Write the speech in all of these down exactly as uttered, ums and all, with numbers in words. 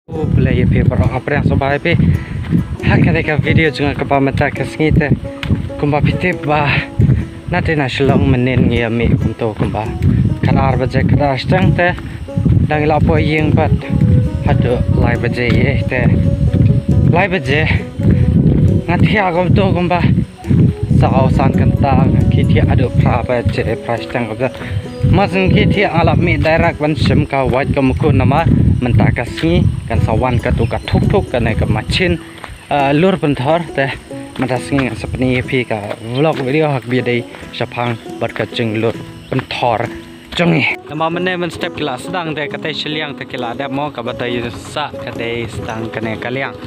Khublei ïa phi baroh, nga pdiang sngewbha ïa phi ha kane ka video jong nga kaba mynta ka sngi. Te kumba phi tip ba na tei na Shillong mynnin ngi ïa mih kumto kumba khatar baje, khatar shiteng, te dang ïa la poi ïing pat haduh lai baje ïa, te lai baje nga thiah kumto kumba saw san kynta, ki thiah haduh phra baje, phra shiteng kumto. Mas ngi thiah nga la mih direct ban shim ka Wat Ka Mukun namar mynta ka sngi kan sa wan katto ka thuk thuk kane ka machine, ah, lur pynthor. Te mynta sngi ngan sa pyni ïa phi ka vlog video ha kaba ïadei shaphang bad ka jinglur pynthor jong ngi. Namar mynne mynstep ki la sdang, te katei shiliang te ki la dep mo, kaba dei sah ka dei sdang kane ka liang.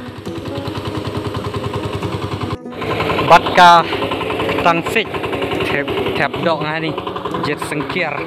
Bad ka tang sik thep, thep dok nga ni, jied sngewkiar.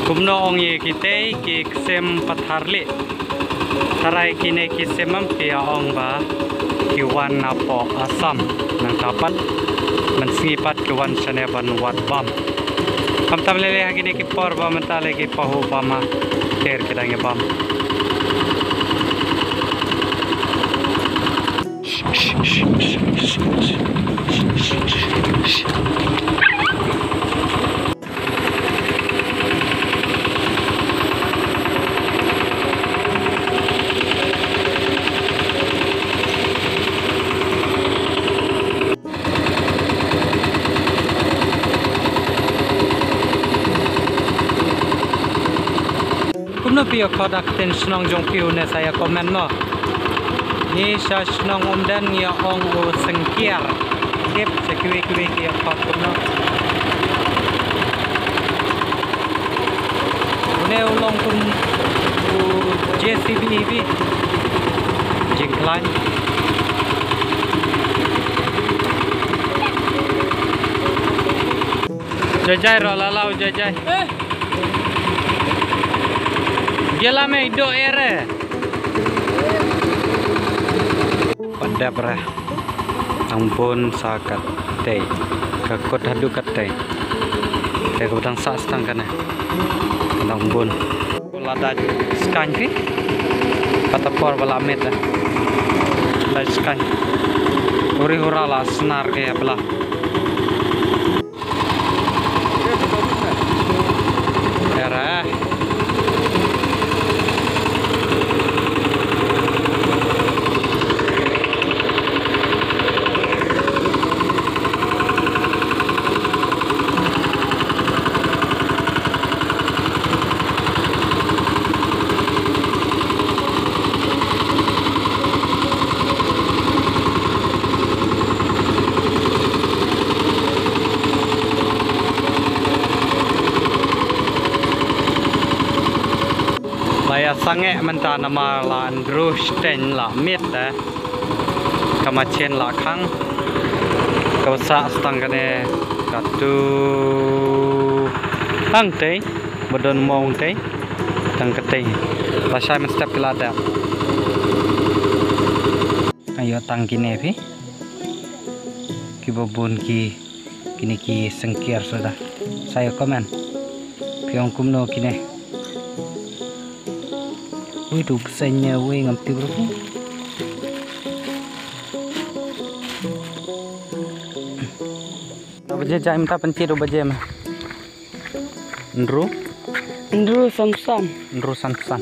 Kumno ong ïa kitei ki ksem pathar lieh. Tharai kine ki ksem em ki ïa ong ba ki wan napoh Assam, nangta pat mynsngi pat ki wan shane ban wad bam. Khamtam lei lei ha kine ki por ba mynta lei ki pahuh bam ha, ter ki dang ïa bam. Kumno phi ïa khot ha ktien shnong jong phi une sa ïa comment mo. Ngi sha shnong Umden ngi ïa ong u sngewkiar. Tip sha kiwei kiwei ki ïa khot kumno. Une u long kum u J C B hi. Jingkhlaiñ. Jai jai ro lala u jai jai. Gela me do ere. Pat dep re. Dang bun sa katei. Ka kut haduh katei. Te ka ba dang sah stang kane. Dang bun. Lada skaiñ phi. Kata por ba la miet da. Lada skaiñ. Huri hura la snar ke ya bla. Era. La ïa sangeh mynta namar la hynriew shiteng la miet te. Ka machine la khang. Ka ba sah stang kane katu hangtei. Ba don mong tei. Tang katei. Lashai mynstep ki la dep. Ayo tang kine phi. Ki ba bun ki Kine ki sengkiar suda. Sa ïa comment. Phi ong kumno kine. Ui, tu psanya, ui, ngam tip ruh. Ba baje jai mynta, pynti, tu baje ma. Hynriew? Hynriew sanphew san. Hynriew sanphew san.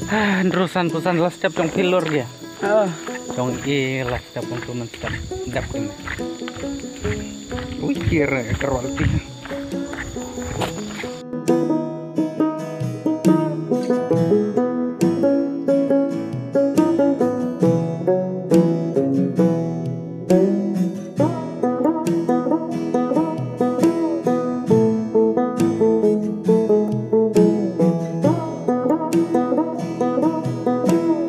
Ah, hynriew sanphew san, la step jong phi lor ge. Oh. Jong i la step, jong tu man step. Dap tu. Ui, kira ka rol ti.